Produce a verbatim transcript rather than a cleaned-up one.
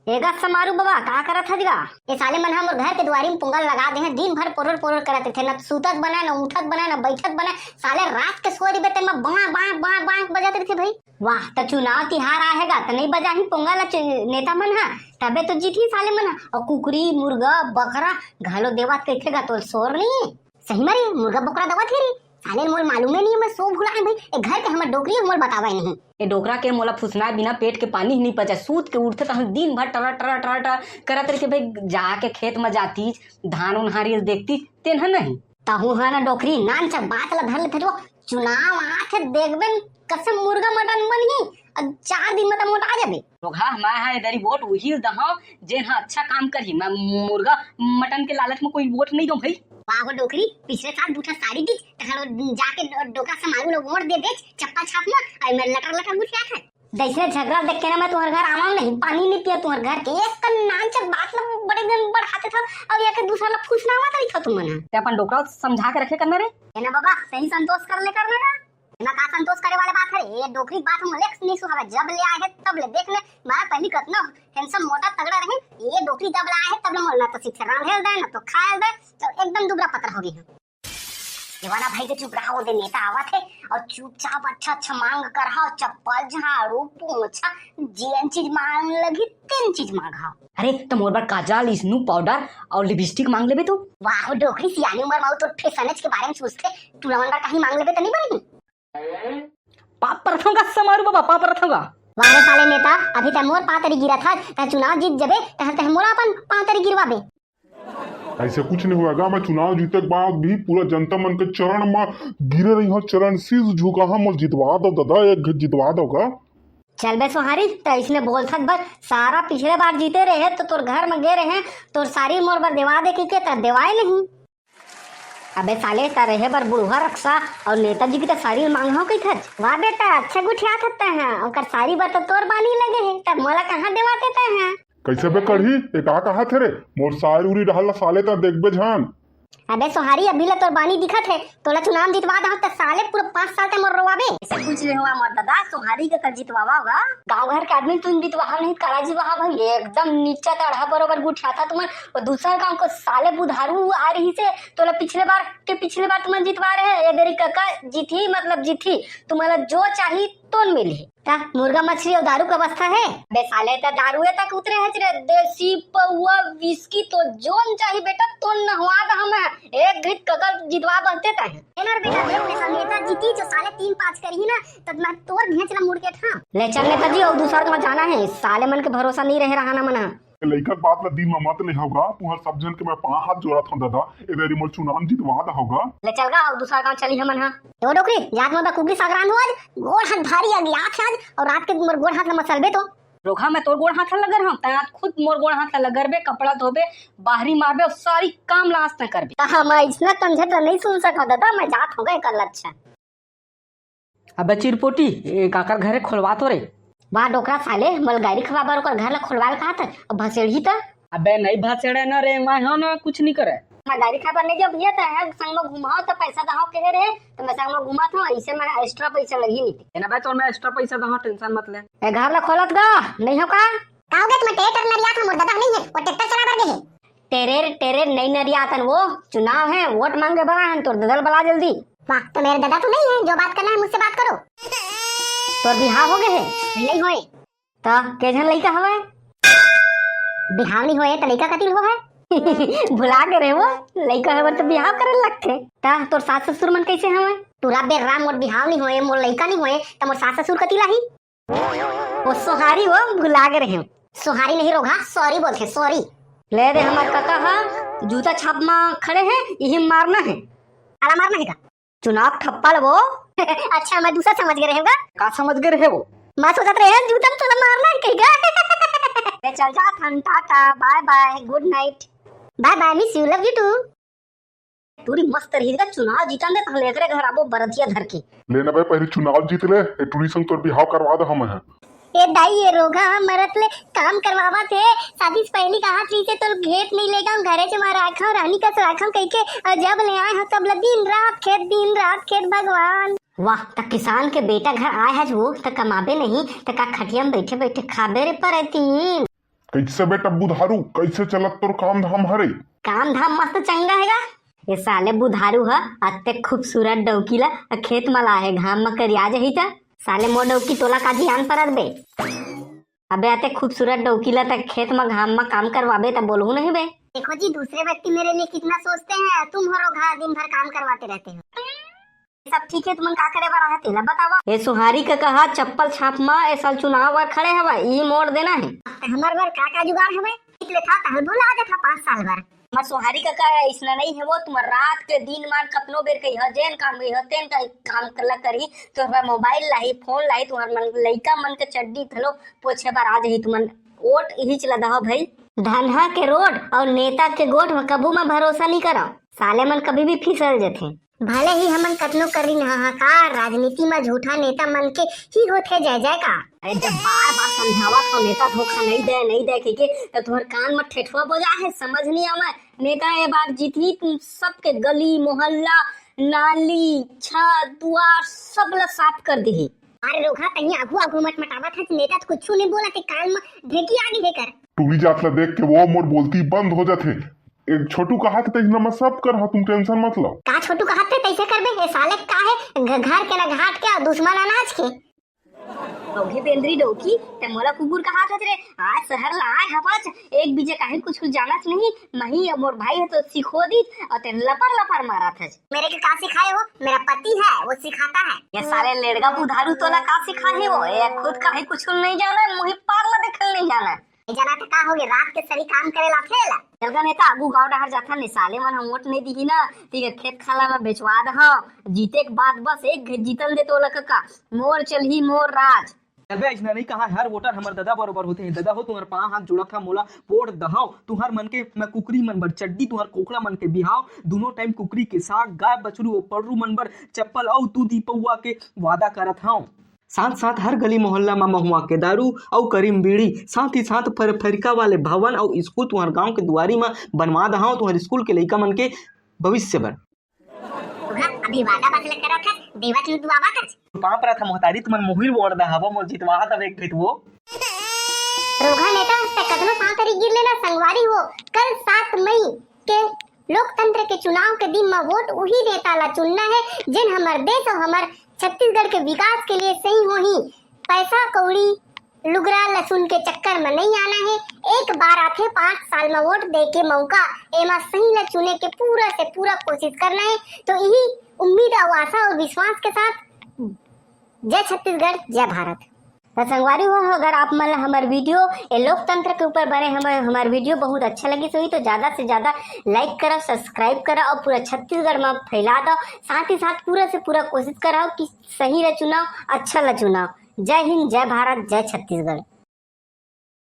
ए गा समारू बबा, का करत हस गा? ए साले मन ह मोर घर के दुवारी म पोंगल लगा दे हे, दिन भर पोरोर पोरोर करत रहिथे, न सूतत बने, न उठत बने, न बइठत बने। साले रात के सोय रहिबे तेन म बांय बांय बांय बांय बजत रहिथे भई। वाह, त चुनाव तिहार आए हे गा, त नइ बजाही पोंगल ल चु-, नेता मन ह, तभे तो जीतही साले मन ह। अउ कुकरी, मुर्गा, बकरा घलो देवत कहिथे गा, तोर सोर नइ हे। सही म रे, मुर्गा बोकरा दवत हे रे। साले मोला मालूमे नइ हे, मैं सो भुलाए भई। ए घर के हमर डोकरी हे, मोला बतावय नहीं। ए डोकरा के मोला फुसलाए बिना पेट के पानी ही नइ पचय। सूत के उठथे तहन दिन भर टरा टरा टरा टरा करत रहिथे भई। जाके खेत म जातीस, धान उन हारी देखतीस, तेन ह नहीं। तहूं ह ना डोकरी, नानचक बात ल धर लेथे वो। चुनाव आथे, देखबे न, कसम मुर्गा मटन बनही, अब चार दिन म त मोटा जाबे। रोगहा, मैं ह ए दरी वोट उही ल दहंव, जेन ह अच्छा काम करही। मैं मुर्गा मटन के लालच म कोई वोट नइ दंव भई। वाह वो डोकरी, पिछले साल दू ठा साड़ी दीस, तहन जाके डो-, डोकरा समारू ल वोट दे देस, चप्पल छाप म, अउ मैं लटर लटर गुठियात हंव। जइसने झगरा देख के ना मैं तुंहर घर आवंव नहीं, पानी नइ पियंव तुंहर घर के, एक कन नानचक बात ल बड़े दिन बढ़ाते थव, अउ एक दूसरा ल फुसलावत रहिथव तुमन ह। ते अपन डोकरा ल समझा के रखे करना रे। ए ना बबा, सही संतोष कर ले करना ना। एमा का संतोष करे वाले बात हे? ए डोकरी के बात मोला एक नइ सुहावय। जब ले आए हे तब ले देख ले, मैं पहिली कतना handsome मोटा तगड़ा रहेंव। ए डोकरी जब ले आए हे तब ले मोला ना तो ठीक से रांधे ल दे, ना तो खाए ल दे, तो एकदम दुबरा पतरा हो गे हंव। देवाना भाई के चुप रहा, ओ दे नेता आवत हे, अउ चुपचाप अच्छा अच्छा मांग करहा, चप्पल, झाड़ू, पोछा, जेन चीज मांग लगही तेन चीज मांगहा। अरे त मोर बर काजल, स्नू पाउडर अउ लिपस्टिक मांग लेबे तो। वाह डोकरी, सियानी उमर म तोर फैशनेच के बारे म सोचथे, टूरा मन बर कहीं मांग लेबे त नइ बनही? पाँव परथंव गा समारू बबा, पाँव परथंव गा। वाह रे साले नेता, अभी तैं मोर पाँव तरी गिरत हस, तैं चुनाव जीत जबे, तहन तैं मोला अपन पाँव तरी गिरवाबे। अइसे कुछ नइ होवय गा, मैं चुनाव जीते के बाद भी पूरा जनता मन के चरण म गिरे रहिहंव, चरण शीश झुकाहंव, मोला जितवा दव ददा, एक घांव जितवा दव गा। चल बे सोहारी, तैं अइसने बोलथस बस, सारा पिछले बार जीते रहें त तोर घर म गे रहें, तोर सारी मोर बर देवा दे कहिके, त देवाय नहीं। अबे साले, त रहे बर बुढ़वा रक्सा अउ नेताजी के त साड़ी मांगहव कहिथस। वाह बेटा, अच्छा गुठियात हस तैं ह, ओकर साड़ी बर त तोर बानी लगे हे, त मोला कहाँ देवाते तैं ह? कइसे बे कढ़ी, ए का कहत हे रे? मोर साड़ी उड़ी डहर ल साले त देखबे झन। अबे सोहारी, अभी ले तोर बानी दिखत हे, तोला चुनाव म जितवा दहंव त साले पूरा पाँच साल तैं मोर रोवाबे। अइसे कुछ नइ होवय मोर ददा, सोहारी के कल जितवावा होगा। गांव घर के आदमी तुम जितवाहव नहीं, काला जितवाहव भाई, एकदम नीचा तड़हा बरोबर गुठियाथा तुमन। वो दूसर गांव के साले बुधारू आ रहिसे, तोला पिछले बार के पिछले बार तुमन जितवाय रहे, ए दरी कका जीतही, मतलब जीतही, तुमन ला जो चाही तोन मिलही। त मुर्गा मछली अउ दारू के व्यवस्था हे? बे साले, त दारू ए तक उतरे हच रे, देसी पौवा, whisky, तो जोन चाही बेटा, तोन नहवा दहंव मैं। एक घित कका जितवा बनते तैं। ए ना रे बेटा, देख ले, नेता जीती जो साले तीन पाँच करही ना, त मैं तोर भेंच ला मुड़ के ठा। ले चल नेताजी, अउ दूसर कहाँ जाना हे, साले मन के भरोसा नइ रहे रहा ना मन ह। लइका के बात ला दिल म मत लेहव गा, तुंहर सब झन के मैं पाँव हाथ जोड़त हंव ददा, ए दरी मोर चुनाव जितवा दहव गा। ले चल गा, अउ दूसर गांव चली हमन ह। ए ओ डोकरी, जात म बा कुकरी सागरान हो आज, गोड़ हाथ भारी अगियात हे आज, अउ रात के मोर गोड़ हाथ ला मसलबे तो। रोगहा, मैं तोर गोड़ हाथ ला लगर हंव, तैं आज खुद मोर गोड़ हाथ ला लगरबे, कपड़ा धोबे, बाहरी मारबे, अउ सारी काम ला आज तैं करबे। कहा मैं अइसना तंझट ला नइ सुन सकंव ददा, मैं जात हंव गा एकर लच्छा। अबे चिरपोटी, ए काकर घरे खोलवात हो रे? वाह डोकरा साले, मोला गारी खवा बर ओकर घर ला खोलवाए ल कहत, अब भसेड़ही त? अबे नइ भसेड़े न रे, मैं हंव न, कुछ नइ करे। मैं गारी खाए बर नइ जांव भइया, त संग म घुमाव त पैसा दहव कहे रे, त मैं संग म घुमत हंव, अइसे मैं extra पैसा लगही नहीं। ए ना बे, तोर मैं extra पैसा दहव, tension मत ले। ए घर ला खोलत गा, नइ हो का? का हो गे, तुमन टेटर नरियात हो, मोर ददा नइ हे, वो ट्रैक्टर चला बर गे हे। टेरेर, टेरेर नइ नरियातन वो, चुनाव हे, वोट मांगे बर आए हन, तोर ददा ल बला जल्दी। वाह, तो मेरे दादा तो नहीं है, जो बात करना है मुझसे बात करो। तोर बिहाव हो गे हे? नहीं होए। त के झन लइका हवय? बिहाव नहीं होए त लइका कति ल होहय? भुला गे रे वो, लइका होए बर तो बिहाव करे ल लगथे। त तोर सास ससुर मन कइसे हवय? टूरा बेर्रा, मोर बिहाव नहीं होए, मोर लइका नहीं होए, त मोर सास ससुर कति ल आही? ओ सोहारी वो, भुला गे रहेंव। सोहारी नहीं रोगहा, sorry बोलथे, sorry। ले दे हमर कका ह, जूता छाप म खड़े हे, इही मारना हे। काला मारना हे का? चुनाव ठप्पा ल वो। अच्छा, मैं दूसरा समझ गे रहेंव गा। का समझ गे रहे वो? मैं सोचत रहेंव, जूता म तोला मारना हे कहिके। ले चल जा, ठन Tata, bye bye, good night। Bye bye, miss you, love you too। टूरी मस्त रही गा, चुनाव जीतन दे, तहले एकरे घर आबो बरतिया धर के। ले ना बे, पहले चुनाव जीत ले, ए टूरी संग तोर बिहाव करवा दे हमन ह। ए दाई, ए रोगहा मरत ले काम करवावत हे। शादी से पहली कहात रहिसे तोर घेत नइ लेगंव, घरे च म राखंव, रानी कस राखंव कहिके, अउ जब ले आए हंव तब ले दिन रात खेत, दिन रात खेत, भगवान। वाह, त किसान के बेटा घर आए हस वो, त कमाबे नहीं, त का खटिया म बइठे बइठे खाबे रे परतीन? कैसे बेटा बुधारू, कैसे चलत तोर काम धाम हरे? काम धाम मस्त चंगा हे गा। ये साले बुधारू ह अत्ते खूबसूरत डौकी ला खेत म लाहे, घाम म करिया जही त। साले मोर डौकी तोला का जियान परत बे? अबे अत्ते खूबसूरत डौकी ला त खेत म घाम म काम करवाबे त बोलहू नहीं बे। देखो जी, दूसरे व्यक्ति मेरे लिए कितना सोचते हैं, तुम हो रोगहा, दिन भर काम करवाते रहते हो। सब ठीक है, तुमन का करे बर आहे तेला बतावा। ए सुहारी के कहा चप्पल छाप म ए साल चुनाव बर खड़े हवा, ई मोड़ देना है। हमर बर का का जुगाड़ हवे? जीत लेथा तहल भुला जाथा पाँच साल बर। हमर सुहारी का का इसना नहीं है वो, तुमर रात के दिन मान कतनो बेर कही हो, जेन काम कही हो, तेन का काम करला करी, तोर बर मोबाइल लाही, फोन लाही, तुमर मन लइका मन के चड्डी थलो पोछे बर आ जाही तुमन। वोट इही चला दहो भाई। धनहा के रोड और नेता के गोठ म कभू म भरोसा नहीं करो। साले मन कभी भी फिसल जथे। भले ही हमन कतनो करिन हाहाकार, राजनीति म झूठा नेता मन के ही होथे जय जयकार। अरे जब बार बार समझावत हो नेता धोखा नहीं दे, नहीं दे कहिके, त तुहर कान म ठेठुआ बजा है, समझ नहीं आवे। नेता ये बार जीतही, तुम सबके गली मोहल्ला, नाली, छत दुआर सब ला साफ कर देही। अरे रोगहा, तहीं आगू आगू मटमटावत हस, नेता त कुछु नहीं बोलत हे, कान म ढेकी आगे हे कर। टूरी जात ला देख के वो मोर बोलती बंद हो जाथे। ए छोटू कहा थे तइसना मैं सब कर हा, तुम टेंशन मत लो। का छोटू कहा थे तइसे करबे? ए साले का है, घ-, घर के ना घाट के और दुश्मन अनाज के। औघे बेंदरी डौकी, ते मोला कुकुर कहा थे रे? आज शहर ला आए हवच, एक बीजे काहे कुछ कुछ जानत नहीं, मही और मोर भाई है तो सिखो दी और ते लपर लपर मारा थे। मेरे को का सिखाए हो? मेरा पति है, वो सिखाता है। ये साले लेड़गा बुधारू तोला का सिखाही वो? ये खुद काहे कुछ नहीं जाना, मुही पार ला देखल नहीं जाना। ए जना त का होगे, रात के सरी काम करे ला फेल। चल गा नेता, आगू गांव डहर जाथन, ने साले मन ह वोट नहीं दिही ना, ठीक है, खेत खाला में बेचवा दहा। जीते के बाद बस एक घे जीतन दे तोला कका, मोर चलही मोर राज। अबे अइसना नहीं कहा, हर वोटर हमर ददा बरोबर होते हैं। ददा हो, तुम्हारे पाँव हाथ जोड़त हा, मोला वोट दहाओ। तुम्हार मन के मैं कुकरी मन बर चड्डी, तुम्हार कोकड़ा मन के बिहाव, दोनों टाइम कुकरी के साग, गाय बछरू और पड़रू मन बर चप्पल और दूधी पौआ के वादा करत हूँ। साथ साथ हर गली मोहल्ला म महुआ के दारू अउ करीम बीड़ी, साथ ही साथ फर-, फरिका वाले भवन अउ स्कूल तुहर गांव के दुआरी म बनवा दहाव, तुहर स्कूल के लइका मन के भविष्य बर। अभी वादा बस लग करत हस, देवत नु दुआवत हस। पाप रथ मोहतारी तुमन मोहिर वोट दहाव, मोर जितवा तब एक भेटवो। रोगहा नेता, ते कतनो पांव तरी गिर लेना संगवारी हो, कल सात मई के लोकतंत्र के चुनाव के दिन म वोट उही नेता ला चुनना है, जेन हमर देश अउ हमर छत्तीसगढ़ के विकास के लिए सही होही। पैसा कौड़ी, लुगरा लसुन के चक्कर म नहीं आना है। एक बार आथे पाँच साल म वोट दे के मौका, एमा सही ला चुने के पूरा से पूरा कोशिश करना है। तो यही उम्मीद अउ आशा अउ विश्वास के साथ जय छत्तीसगढ़, जय भारत। त संगवारी हो, अगर आप मन ला हमर वीडियो, ए लोकतंत्र के ऊपर बने हमर, हमर वीडियो बहुत अच्छा लगिस होही, तो ज्यादा से ज्यादा लाइक करा, सब्सक्राइब करा और पूरा छत्तीसगढ़ में फैला दो। साथ ही साथ पूरा से पूरा कोशिश कराओ कि सही ला चुनाव, अच्छा ला चुनाव। जय हिंद, जय भारत, जय छत्तीसगढ़।